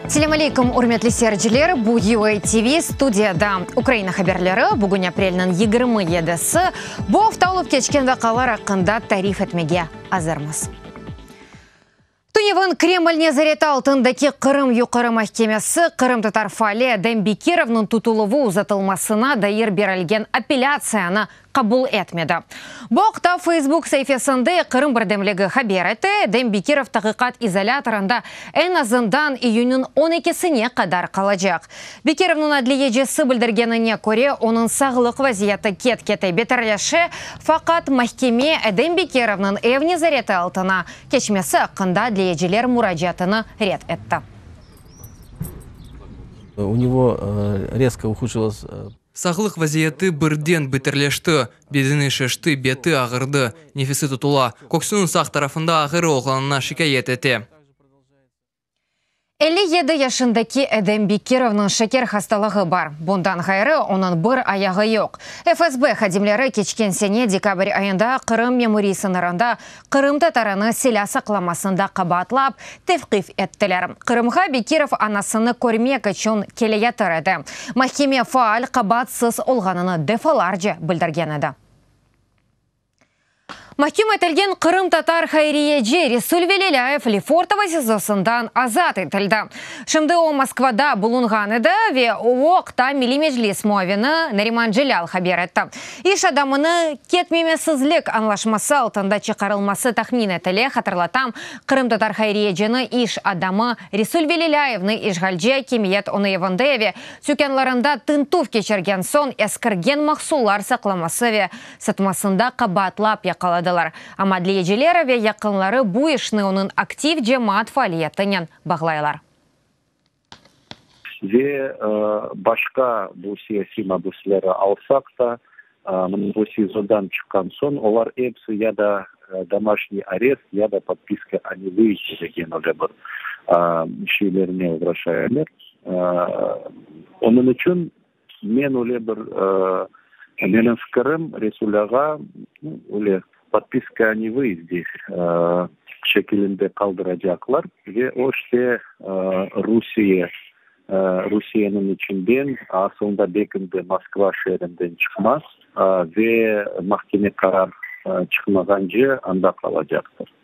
Selâm aleyküm, ürmetli seyirciler! Bu UA TV, studiyada Ukraina haberleri. Bugün aprelniñ 27-si. Bu afta olıp keçken vaqialar aqqında tarif etmege azırmız. Tünevin Kreml nezareti altındaki Qırım Yuqarı mahkemesi qırımtatar faali Edem Bekirovnıñ tutuluvı uzatılmasına dair berilgen apellâtsiyanı qabul etmedi. Bu aqta Facebook saifesinde Qırım birdemligi haber ete. Edem Bekirov taqiqat izolâtorında eñ azından iyünniñ on ekisine qadar qalacaq. Bekirovnıñ adliyecisi bildirgenine köre, onıñ sağlıq vaziyeti ket-kete beterleşe, faqat mahkeme Edem Bekirovnıñ ev nezareti altına keçmesi aqqında adliyeciler muracaatını red etti. U nego rezko uhudşilos. Sağlıq vaziyeti birden beterleşti, bedeni şişti, beti ağırdı, nefesi tutula, köksüniñ sağ tarafında ağırı olğanına şikâyet ete. 57 yaşındaki Edem Bekirovnıñ şeker hastalığı bar. Bundan ğayrı, onıñ bir ayağı yoq. FSB hadimleri keçken sene dekabr ayında Qırım memuriy sıñırında qırımtatarını silâ saqlamasında qabaatlap, tevqif ettiler. Qırımğa Bekirov anasını körmek içün keleyatır edi. Mahkeme faal qabaatsız olğanını defalarca bildirgen edi. Mahküm etilgen qırımtatar hayriyeci Resul Velilâyev Lefortovo SİZOsından azat etildi. Şimdi o Moskvada bulunğan edi ve o aqta Milliy Meclis muavini Nariman Celâl haber etti. İş adamını ketmemesizlik añlaşması altında çıqarılması tahmin etile, hatırlatam, qırımtatar hayriyecini iş adamı Resul Velilâyevni işğalci akimiyet onı evinde ve tükânlarında tintüv keçirgen soñ eskirgen mahsullar saqlaması ve satmasında qabaatlap yaqaladılar. Amma adliyeciler ve yaqınları bu işni onıñ aktiv cemaat faaliyetinen bağlaylar. Ve başqa bu siyasiy mabüsleri alsaq da, mına bu SİZOdan çıqqan soñ, olar episi ya da domaşniy arest, ya da podpiska o nevyizde degen öyle bir şeylerine oğraşalar. Onıñ içün Men öyle bir, menim fikirim, Resul ağa, öyle podpiska o nevyizde şekilinde qaldıracaqlar ve o işte Rusiye, Rusiyeniñ içinden, asılında belki de Moskva şeerinden çıqmaz ve mahkeme qarar çıqmağance anda qalacaqtır.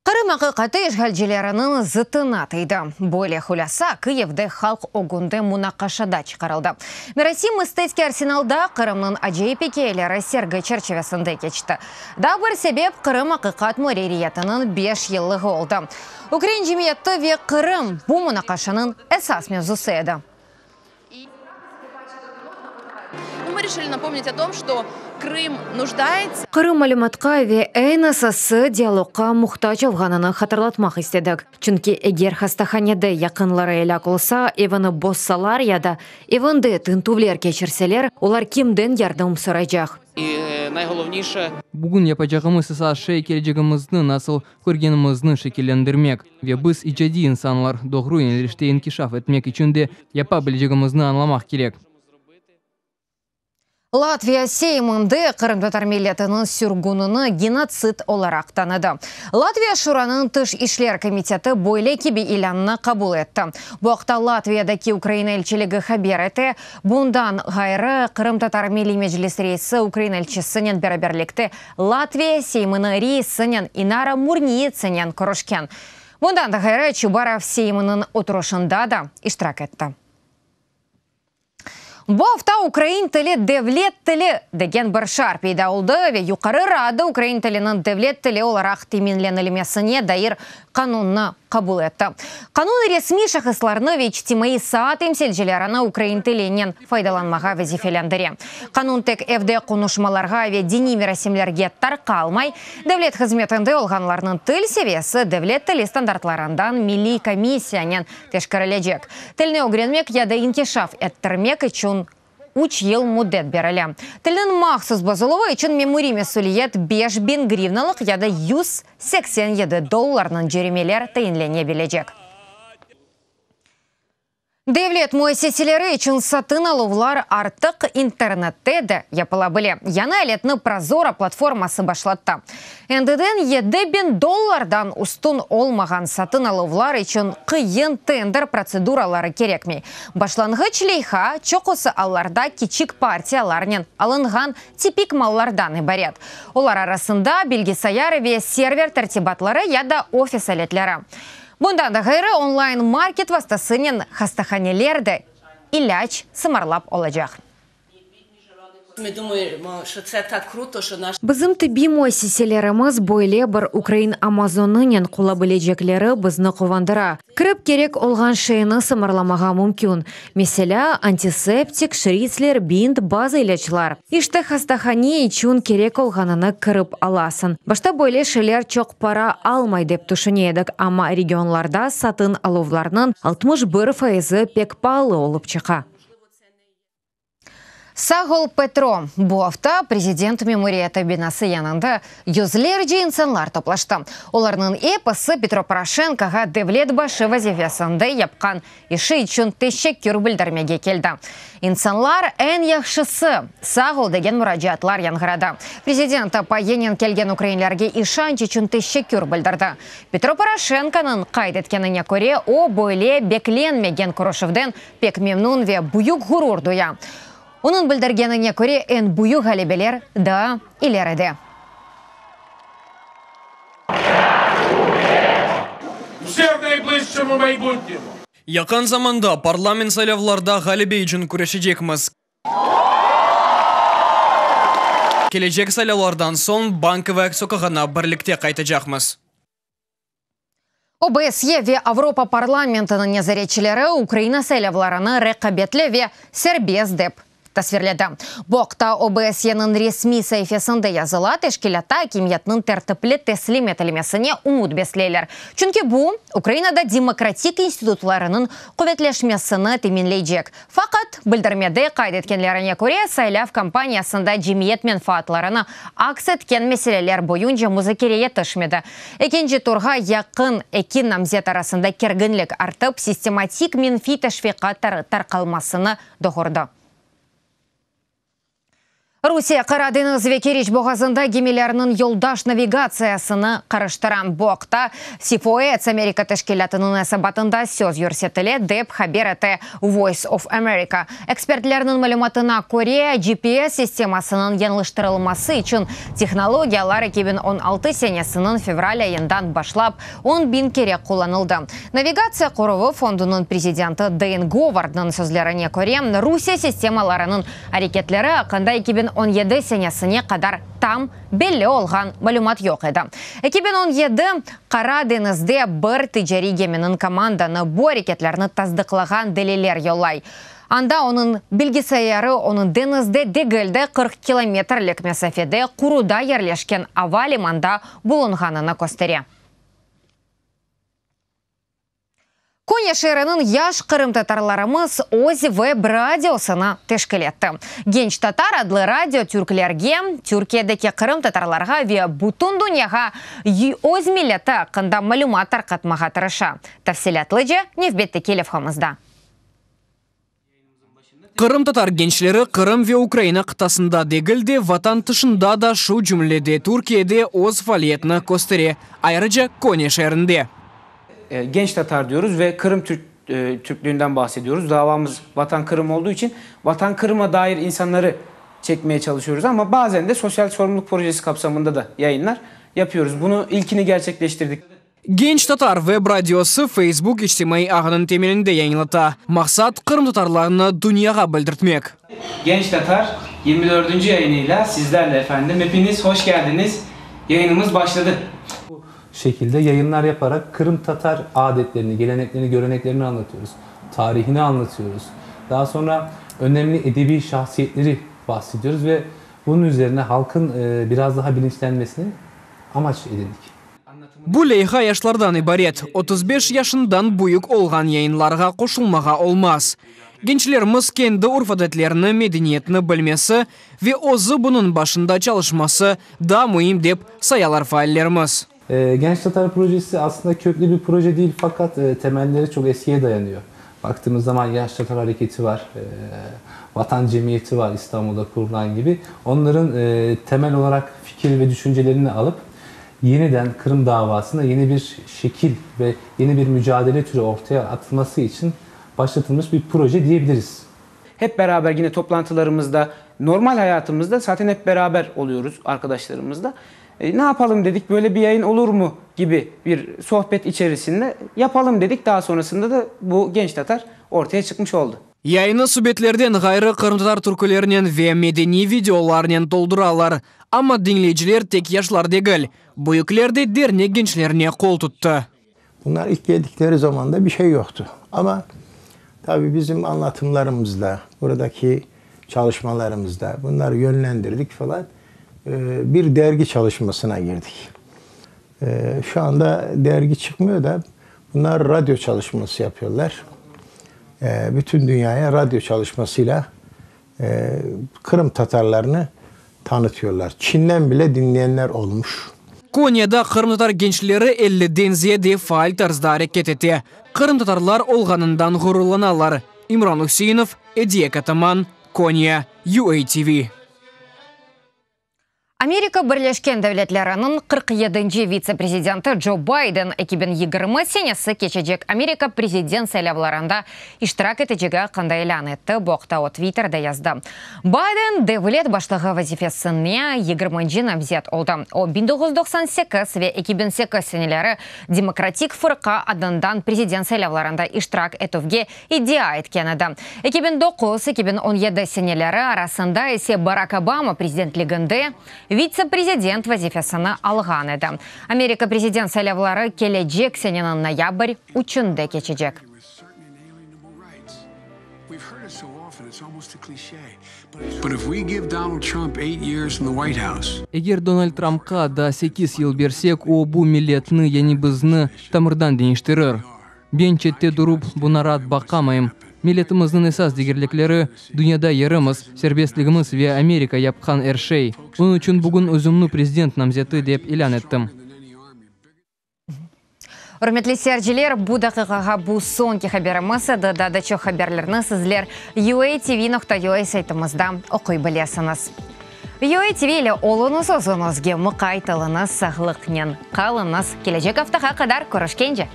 Qırım aqiqatı işğalcileriniñ zıtına tıydı. Böyle hulâsa Kıyivde halq ögünde munaqaşada çıqarıldı. Merasim Mıstetskiy Arsenalda Qırımnıñ acayip ikâyeleri sergi çerçivesinde keçti. Daa bir sebep Qırım aqiqat muarririyetiniñ beş yıllığı oldı. Ukrain cemiyeti ve Qırım bu munaqaşanıñ esas mevzusı edi. Qırım malümatqa ve eñ esası dialogqa muhtac olğanını hatırlatmaq istedik. Çünki eger hastahanede yaqınları elâk olsa, evini bozsalar ya da evinde tintüvler keçirseler, olar kimden yardım soraycaq? Bugün yapacağımız esas şey kelecegimizni nasıl körgenimizni şekillendirmek. Ve biz, icadiy insanlar, doğru yönelişte inkişaf etmek içün de yapa bilecegimizni añlamaq kerek. Latviya Seyminde qırımtatar milletiniñ sürgünini genotsid olaraq tanıdı. Latviya Şuranıñ tış işler komiteti böyle kibi ilânnı qabul etti. Bu aqta Latviyadaki Ukraina elçiligi haber ete. Bundan ğayrı, Qırımtatar Milliy Meclis reisi Ukraina elçisinen beraberlikte Latviya Seyminiñ reisinen İnara Murniyetsenen körüşken. Bundan da ğayrı, Çubarov Seyminiñ oturışında da iştirak etti. Bu afta ukrain tili devlet tili degen bir şiar peyda oldı ve Yuqarı Rada ukrain tiliniñ devlet tili olaraq teminlenilmesine dair qanunnı qabul etti. Qanun resmiy şahıslarnı ve içtimaiy saa temsilcilerini ukrain tilinen faydalanmağa vazifelendire. Qanun tek evde qonuşmalarğa ve diniy merasimlerge tarqalmay, devlet hızmetinde olğanlarnıñ til seviyesi devlet tili standartlarından milliy komissiyanen teşkerilecek. Tilni ögrenmek ya da inkişaf ettirmek içün üç yıl müddet berile. Tilniñ mahsus bozuluvı içün memuriy mesüliyet 5000 grivnalıq ya da 187 dollarnıñ cerimeler tayinlene bilecek. Devlet müessiseleri içün satın aluvlar artıq internette de yapıla bile. Yañı aletni Prozorro platforması başlattı. Endiden 7000 dollardan üstün olmağan satın aluvlar içün qıyın tender protseduraları kerekmey. Başlanğıç leyha çoqusı allarda kiçik partiyalarnen alınğan tipik mallardan ibaret. Olar arasında bilgisayar ve server tertibatları ya da ofis aletleri. Bundan da ğayrı, online market vastasınen hastahaneler de ilâc sımarlap olacaq. Bizim tibbiy müessiselerimiz böyle bir ukrain Amazonınen qula bilecekleri bizni quvandıra. Kirip kerek olğan şeyni sımarlamağa mümkün. Meselâ, antiseptik, şritsler, bint, bazı ilâclar. İşte, hastahane içün kerek olğanını kirip alasıñ. Başta böyle şeyler çoq para almay dep tüşüne edik, amma regionlarda satın aluvlarnıñ 61 faizi pek paalı olıp çıqa. Sağ ol, Petro! Bu afta prezident memuriyeti binası yanında yüzlerce insanlar toplaştı. Olarnıñ episi Petro Poroşenkoğa devlet başı vazifesinde yapqan işi içün teşekkür bildirmege keldi. İnsanlar eñ yahşısı, sağ ol degen muracaatlar yañğıradı. Prezident apayınen kelgen ukrainlerge işanç içün teşekkür bildirdi. Petro Poroşenkonıñ qayd etkenine köre, o, böyle beklenmegen körüşüvden pek memnün ve büyük ğurur duya. Onıñ bildirgenine köre, eñ büyük ğalebeler daa ileride. Yaqın zamanda parlament saylavlarda ğalebe içün küreşecekmiz. Kelecek saylavlardan soñ Bankovaya soqağına birlikte qaytacaqmız. OBSYE ve Avropa parlamentiniñ nezaretçileri Ukraina saylavlarını reqabetli ve serbest dep tasvirledi. Bu aqta OBSYEniñ resmiy saifesinde yazıla, teşkilâtta akimiyetniñ tertipli teslim etilmesine ümüt besleyler, çünki bu, Ukrainada demokratik institutlarınıñ quvetleşmesini teminleycek. Faqat, bildirmede qayd etkenlerine köre, saylav kampaniyasında cemiyet menfaatlarını aks etken meseleler boyunca muzakere yetişmedi. Ekinci turğa yaqın eki namzet arasında kerginlik artıp, sistematik menfiy teşviqat tarqalmasını doğurdı. Rusiye Qara deñiz ve Keriç boğazında gemilerniñ yoldaş navigatsiyasını qarıştıra. Bu aqta CFOETS Amerika teşkilâtınıñ esabatında söz yürsetile, dep haber ete Voice of America. Ekspertlerniñ malümatına köre, GPS sistemasınıñ yañlıştırılması içün tehnologiyalar 2016 senesiniñ fevral ayından başlap 10.000 kere qullanıldı. Navigatsiya qoruvı fondunıñ prezidenti Deyn Govardnıñ sözlerine köre, Rusiye sistemalarınıñ areketleri aqqında 2017 senesine qadar tam belli olğan malümat yoq edi. 2017 Qara deñizde bir ticariy geminiñ komandanı bu areketlerni tasdıqlağan deliller yollay. Anda onıñ bilgisayarı onıñ deñizde degil de, 40 kilometrlik mesafede quruda yerleşken ava limanda bulunğanını köstere. Konya şeeriniñ yaş qırımtatarlarımız öz web radiosını teşkil etti. Genç Tatar adlı radio türklerge, Türkiyedeki qırımtatarlarğa ve bütün dünyağa öz milleti aqqında malümat tarqatmağa tırışa. Tafsilâtlıca nevbetteki levhamızda. Qırımtatar gençleri Qırım ve Ukraina qıtasında degil de, Vatan tışında da, şu cümlede Türkiyede öz faaliyetini köstere, ayrıca Konya şeerinde. Genç Tatar diyoruz ve Kırım Türk Türklüğünden bahsediyoruz. Davamız Vatan Kırım olduğu için Vatan Kırım'a dair insanları çekmeye çalışıyoruz ama bazen de sosyal sorumluluk projesi kapsamında da yayınlar yapıyoruz. Bunu ilkini gerçekleştirdik. Genç Tatar web radiosı Facebook içtimaiy ağınıñ temelinde yayınlata. Maqsat, qırımtatarlarnı dünyağa bildirtmek. Genç Tatar yirmi dördünci yayınıyla sizlerle efendim. Hepiniz hoş geldiniz. Yayınımız başladı. Bu şekilde yayınlar yaparaq qırımtatar adetlerini, geleneklerini, göreneklerini añlatıyoruz, tarihini añlatıyoruz. Daha sonra önemli edebiy şahsiyetleri bahsediyoruz ve bunıñ üzerine halqın biraz daha bilinçlenmesini amaç edindik. Bu leyha yaşlardan ibaret, 35 yaşından büyük olğan yayınlarğa qoşulmağa olmaz. Gençlerimiz kendi urf-adetlerini, medeniyetini bilmesi ve özü bunıñ başında çalışması daa müim dep sayalar faallerimiz. Genç Tatar projesi aslında köklü bir proje değil, fakat temelleri çok eskiye dayanıyor. Baktığımız zaman Yaş Tatar Hareketi var, Vatan Cemiyeti var İstanbul'da kurulan gibi. Onların temel olarak fikir ve düşüncelerini alıp yeniden Kırım davasına yeni bir şekil ve yeni bir mücadele türü ortaya atılması için başlatılmış bir proje diyebiliriz. Hep beraber yine toplantılarımızda, normal hayatımızda zaten hep beraber oluyoruz arkadaşlarımızla. E, ne yapalım dedik, böyle bir yayın olur mu gibi bir sohbet içerisinde yapalım dedik. Daha sonrasında da bu Genç Tatar ortaya çıkmış oldu. Yayını subetlerden ğayrı qırımtatar türkülerinen ve medeniy videolarnen tolduralar. Amma diñleyiciler tek yaşlar degil, büyükler de dernek gençlerine qol tuttı. Bunlar ilk geldikleri zaman da bir şey yoktu. Ama tabii bizim anlatımlarımızla, buradaki çalışmalarımızda bunları yönlendirdik falan. Bir dergi çalışmasına girdik. Şu anda dergi çıkmıyor da bunlar radyo çalışması yapıyorlar. Bütün dünyaya radyo çalışmasıyla Kırım Tatarlarını tanıtıyorlar. Çin'den bile dinleyenler olmuş. Konyada qırımtatar gençleri elliden ziyade faal tarzda areket ete. Qırımtatarlar olğanından ğururlanalar. İmran Üseinov, Ediye Kataman, Konya, UATV. Amerika Birleşken Devletleriniñ 47-nci vitse-prezidenti Co Bayden 2020 senesi keçecek Amerika prezident saylavlarında iştirak etecegi aqqında ilân etti. Bu aqta o Twitterde yazdı. Bayden devlet başlığı vazifesine yigirminci namzet oldı. O, 1998 ve 2008 seneleri Demokratik fırqa adından prezident saylavlarında iştirak etüvge iddia etken edi. 2009, 2017 seneleri arasında ise Barak Obama prezidentliginde vitse-prezident vazifesini alğan edi. Amerika prezident saylavları kelecek seneniñ noyabr üçünde keçecek. Eger Donald Trumpqa daa sekiz yıl bersek, o, bu milletni, yani bizni, tamırdan deñiştirir. Ben çette durup, buna raat baqamayım. Milletimizniñ esas degerlikleri, dünyada yerimiz, serbestligimiz ve Amerika yapqan er şey. Onıñ içün bugün özümni prezident namzeti dep ilân ettim. Ürmetli seyirciler, bu daqiqağa bu soñki haberimiz edi. Daa da çoq haberlerni sizler uatv.ua saytımızda oquy bilesiñiz. UATV ile oluñız, özüñizge muqayt oluñız, sağlıqnen qalıñız. Kelecek aftağa qadar körüşkence!